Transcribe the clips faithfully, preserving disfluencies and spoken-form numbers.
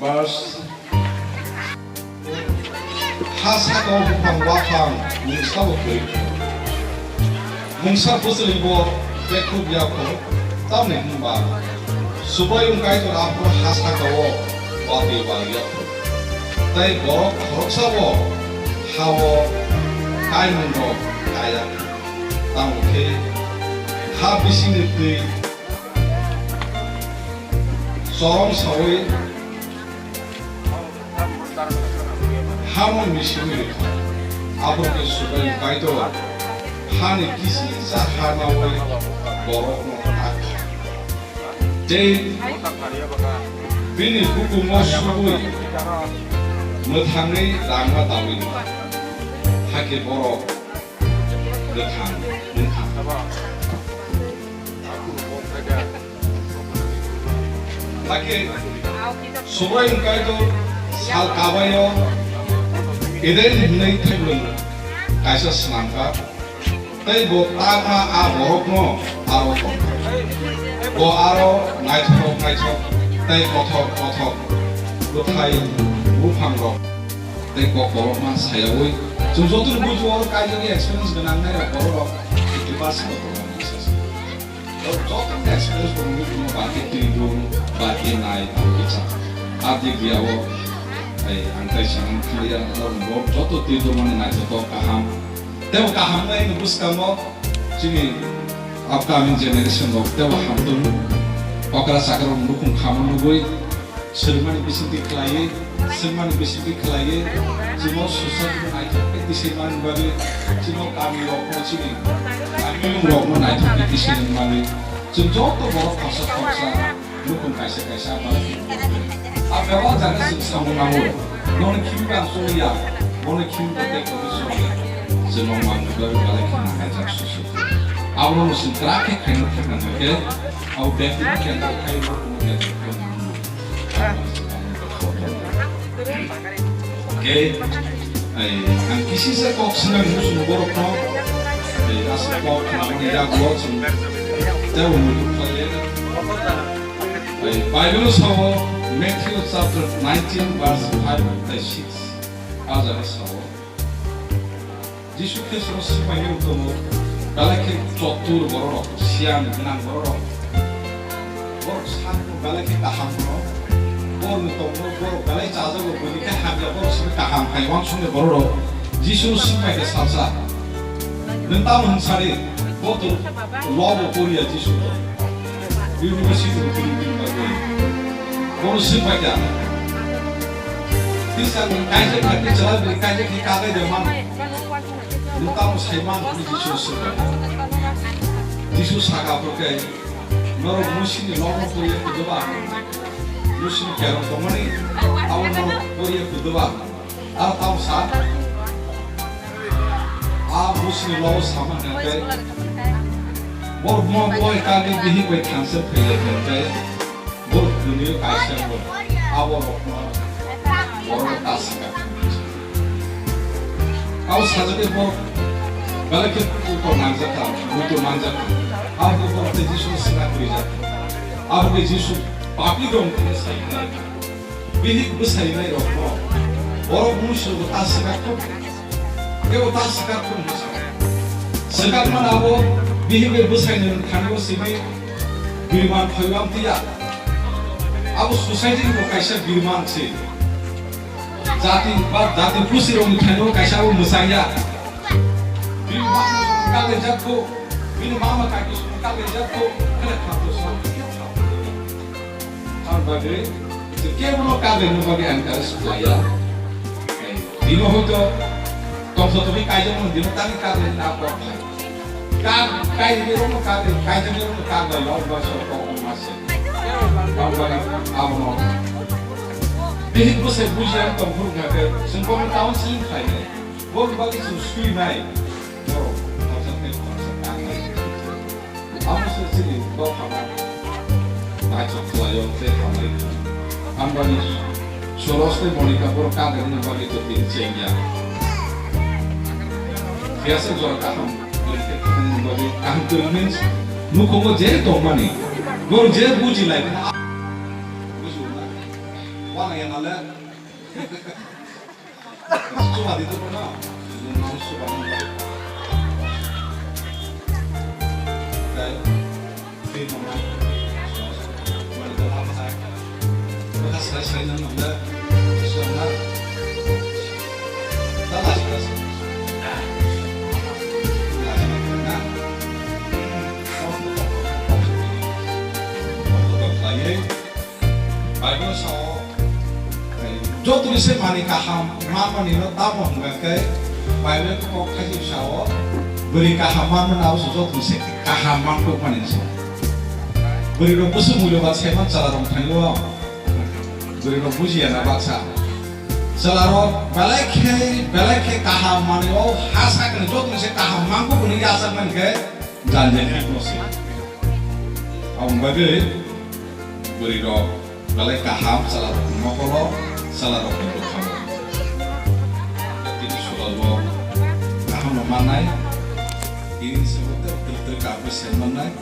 Verse. Ha saka o buphang waphang mungsa bo kwrwi kho. Mungsa bwchwlwi bo bekhuk ya kho, tamni hwnba Subraiyung Kaitor aphuru ha saka o watwi wal ya kho. Tei borok khoroksa bo ha-o kaimungrok kaya kho. Tamo khe ha bisingni twi chorom saui hamo misingwi rikha. Abo khe Subraiyung Kaitor hani kisi cha ha naui borokno tak kha. Tei bini hukumo subui mwthangwi rangma daui rikha. Hakhe borok bwthang wngkha. Hakhe Subraiyung Kaitor sal kabaio Eden hwnwi thaibrwng kaisa snamkha, tei bo takma a borokno aro tongkha. Bo aro naithok naithok tei kothok kothok bwthai buphangrok tei kok kolokma sayaui chwng jotono buji o kaijagwi experience gwnang nairok bororok fifty percent o borok nang sasa. Borok jotono experience bo nugwi tongma ba khe twi dum ba khe nai ba khe cha. Abdi biya o, ai, ang tai sanang khaliya, borok joto twi dum ani naithotok kaham. Tei bo kaham nai ni bwskango chini upcoming generation rok tei bo hamtwng okra chakra rok nukhung khamo nugwi Swrwngmani bisingtwi khlaiwi, swrwngmani bisingtwi khlaiwi, chwngno society no naithok khe tisini bagwi, chwngno kami rokno chini, kami rokno naithok khe tisini bagwi, chwng joto borok khoroksa khoroksa nukhung kaisa kaisa ba a bebak jaga chwng samung nango, nono khimkha choliya, bono khimkha tei kotor choliya, chwngno manwi bagwi belai kheno naijak society. Abono chwng kwrak khe khaina thangna hwnkhe, abo bek no kendro khai nukhung kendro khai. Okay. Ai, ang kisisa kok swnam muchung borok no. Ai, asa kok khnamani yago chwng tebo muitu khlaiya. Ai, Bible sao Matthew chapter nineteen verse five tei six. A jaga sao. Jisu Khristo no swmai wng tongo, belai khe chottur bororok, siyan gwnang bororok. Borok sakno belai khe kaham hwno, borokni tongmung borok belai chajago, buini khe hamya borok simi kaham hai uansukni bororok Jisu no swmai khe salsa. Nwng tamo hwn sadi, bo to lobo poriya Jisu to. University ni tini din bagwi. Bono swk bai kha. Tisa ni kaijak kha, tisa ni kaijak khe kagai de man. Nwng tamo sai man hwnwi Jisu swk bai kha. Jisu saka phurkhe, norok Musini lobo poriya kudoba. Musini kerong tongmani, abo norok poriya kudoba. Aro tamo sa, a Musini lobo sama hwnkhe, borok mo boi kagwi bihik bai thansa phaiya hwnkhe, borok dunio kaisa bo, abo rokno borok ta swkang. Abo sajagwi borok belai khe kutor nangjakha, kutor manjakha. Abo borok tei Jisu swkang twijak. Abo khe Jisu papi rok khe sai. Bihik bwsai nai rok no borok Muisu bo ta swkak thok. Kebo ta swkak thok hinwi sa. Swkak man abo bihik bai bwsai ni thani o simi biriman phaibam tiya. Abo society ni bo kaisa biriman se. Jati ba jati pusi rok ni thani o kaisa abo mwsang ya. Bini mama song kale jak ko, bini mama kaki song kale jak ko, kale khato song. Ang bagwi, to kebono kabe no bagwi encourage khlaiya. Dino hoito tongsa tongwi kaijak no dino tani kabe na kok khai. Ka, kai ni rono kabe, kaijak ni rono kabe, log ba so kok ma se. Ang bagwi abono. Bihik bwsai bujiya tong phuru kha khe, chwng bono counseling khlai nai. Bono bagwi chwng sui nai. Borok khoroksa tei khoroksa kangnai. Amo se chini dophano naithok khlaio tei hambai kha. Ambani Soros tei Monika borok kangnai bagwi to tini chengya. Phiya se jora kaham, kaham kwrwng means nukhungo je tongmani, borok je buji lai. Bujigo na? Yang ale. Cuma di tu pernah. Yang mau suka. Oke. Di mana? Mana tu apa saya? Bekas saya saya nama dia. Sudah. Tak masih kasih. Bible sao, eh, jotoni se mani kaham manmani no tamo hwnga khe Bible kok khachi sao, bwrwi kaham manmani abo se jotoni se kaham man kok mani so. Bwrwi rok bwswk mulyo ba se man chala rok thangwi o. Bwrwi rok bujiya na baksa. Chwla rok belai khe, belai khe kaham manwi o ha sakni jotoni se kaham mangkuk hwnwi yachak mani khe janja hik no se. Aboni bagwi bwrwi rok belai kaham chwla rok ni mokolo, chwla rok ni bwkhango. Tini chwla rok kaham no mannai, tini se bo twi twi kaham se mannai.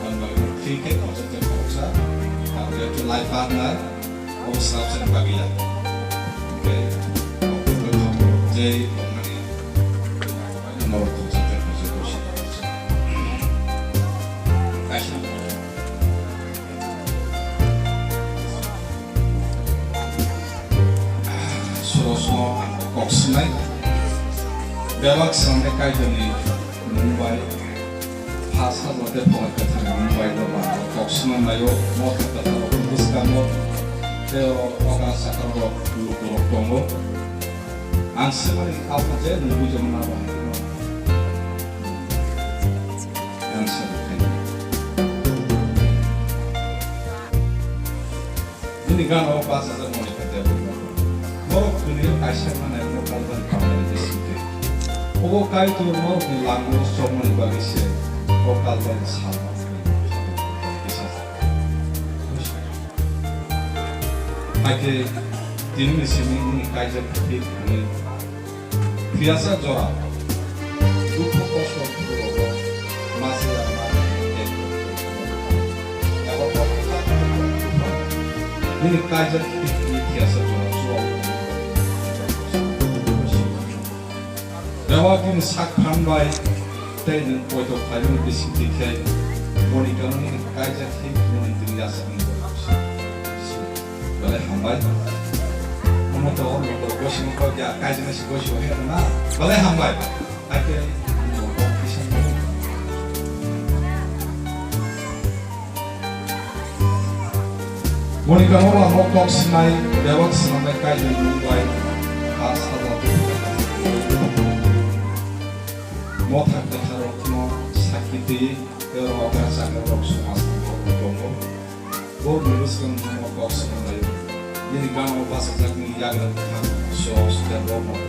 Ang bagwi free khe khoroksa tei khoroksa, ang bagwi life partner, obo swrapsa ni bagwi ya. Hwnkhe, je tongmani, norok khoroksa tei khoroksa. Kaisa. Surosno ang kok sinai. Bebak swnamnai Kaitorni mung bai. Pha sabo tei pholai kwthar mung bai no ba kok swnamnaio. Motha kwthar rok bwskango tei o okra sakra rok lukurok tongo. Ang swmani abo je nung bujo mano abo hai kheno. Ang swmani khaino. Nini gana o pash hajar moni khe tebo. Norok kwnwi kaisa manai no Kalvari pamani bisingtwi. Obo Kaitor norokni langmao chongmani bagwi se o Kalvari salma kisa. Hakhe tinini simi nini kaijak thik hwnwi Thiyasa jora, dukhu kosto phuru rogo, mase ya mani abo nini kaijak thik ni thiyasa jora chuwa. Dewa bini sak phan bai tei nwng poito khlaimani bisingtwi khe boni kanoni kaijak thik nini tini yasa ni. Belai hambai. Omo to omo to gosi mo kok ya, kaijak nasi gosi o heno na. Belai hambai. Aike mo kok kisa mo. Monika mo la mo kok sinai, bebak sinamai kaijak nung bai. Ha sala tu. Mo thak thak rok no sakiti, tei rok thak thak rok somas ni tongo. Borokni bwskango kok swnam laio. Nini gana o bachajak ni yagra bwkhak so sida borokno.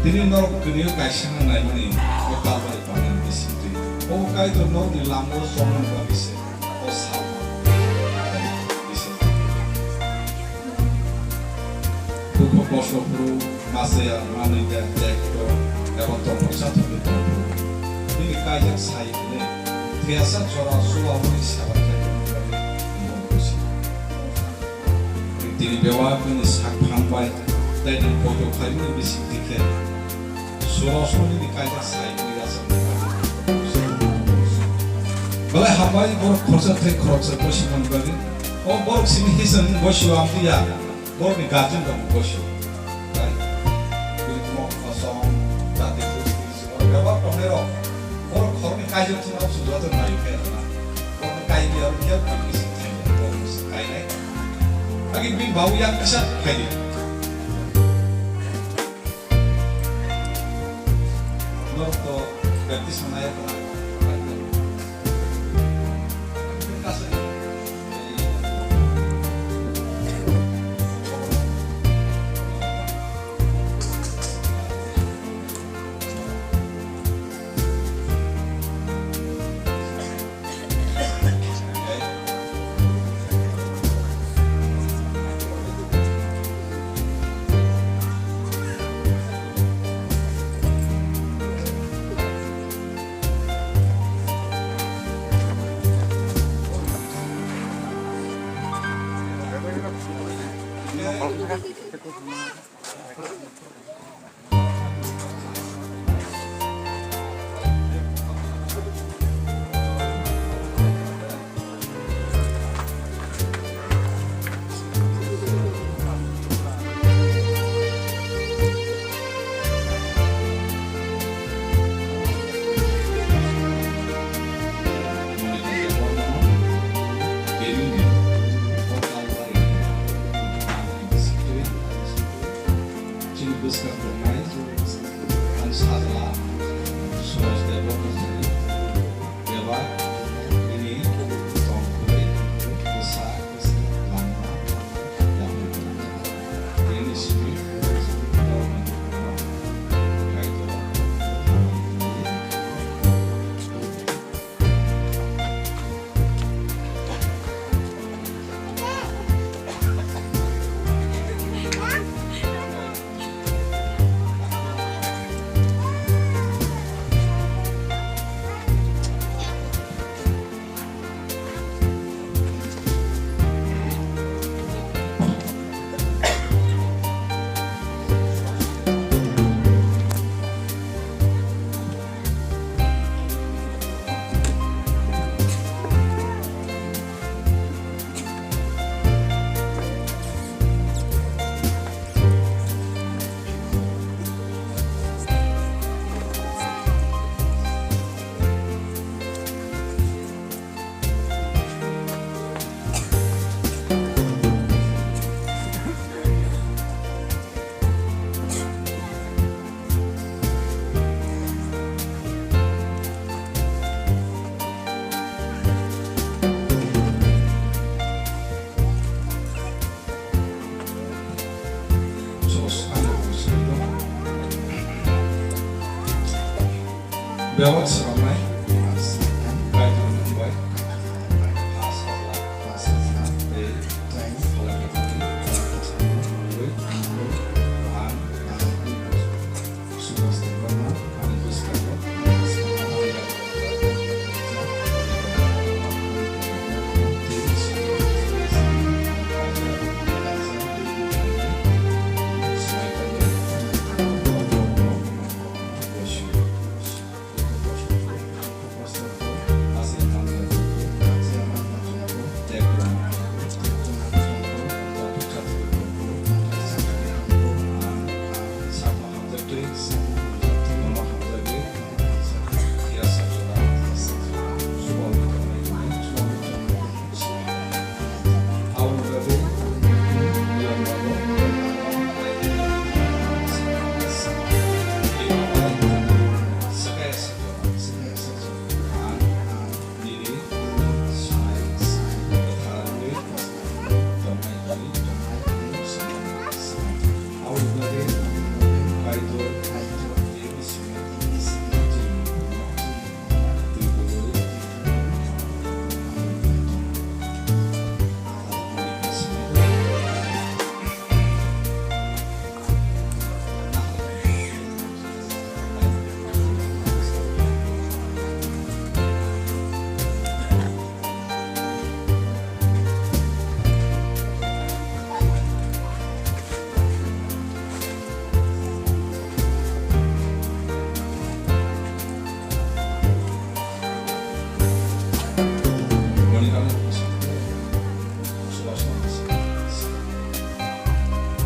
Tini norok kwnwi kaisa naimani o Kalvari pamani bisingtwi. O Kaitor norokni lamao chongmani bagwi se o salma bisingtwi. Dukhu kosto phuru, mase ya manwi ya, tekto, eba tongthoksa thangwi tongphuru. Bini kaijak sai hwnwi, thiyasa jora chuwamani seba khe tongmani bagwi tongmani bising. Tini bewa bini sak phan bai, tei ni poito khlaimani bising tikhe, surosno nini kaijak sai hwnwi yachakmani bagwi. Belai hambai borok khoroksa thai khoroksa bosimani bagwi. O borok simi hisam bosio amtwi ya. Borokni guardian rok bo sio. Bai. Bini tongmung kosom, jati, busti, sibor, bebak tongnai rok. Borok khoroknwi kaijak thwngna o sujura thwng naio khe rwna. Borokno kai di aro khe bini sing thai ya. Borokno sing kainai. Agi bini babu yang kisa khai di. Norok to baptisma nai ya. Chini bwskang tongnai ang sajla Suraj Debbarma thani bebak nini tongthai bwsa langma yapri tongkha. Tini simi Bebak swrwngnai. Kaitor bai. Tei.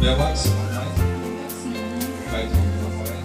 Bebak swrwngnai. Kaitor bai.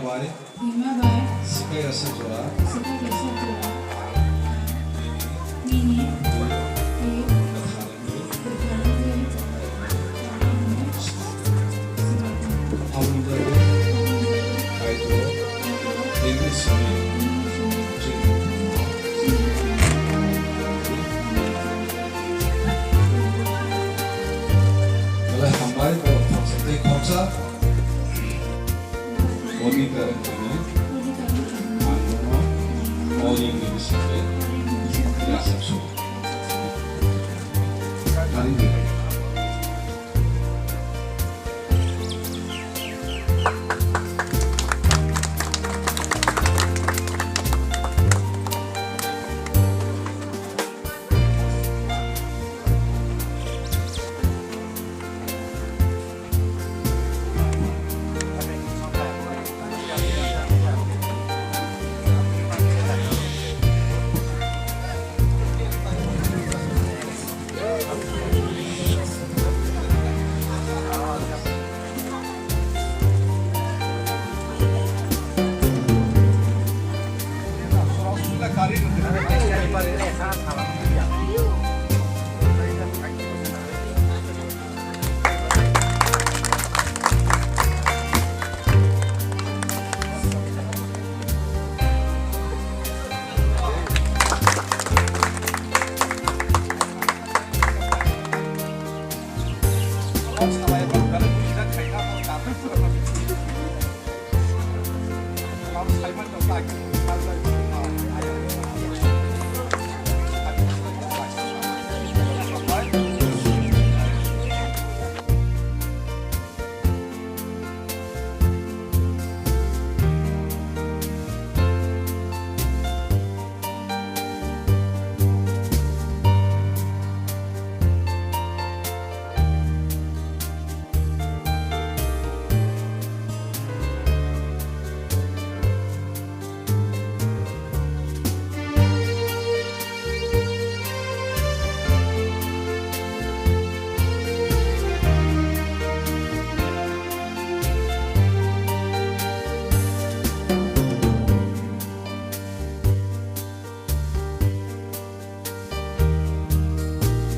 Bai. Bima bai. Sipai rasa jora. Sipai rasa jora. Nini. Nini. Twi. Twi. Kwthar wngwi. Kwthar wngwi. Hamjagwi. Hamjagwi. Kaitor. Kaitor. Tini simi. Tini simi. Chini. Belai hambai, borok khoroksa tei khoroksa. Boni karwi tini ang bono o ringni bisingtwi yachak sugo.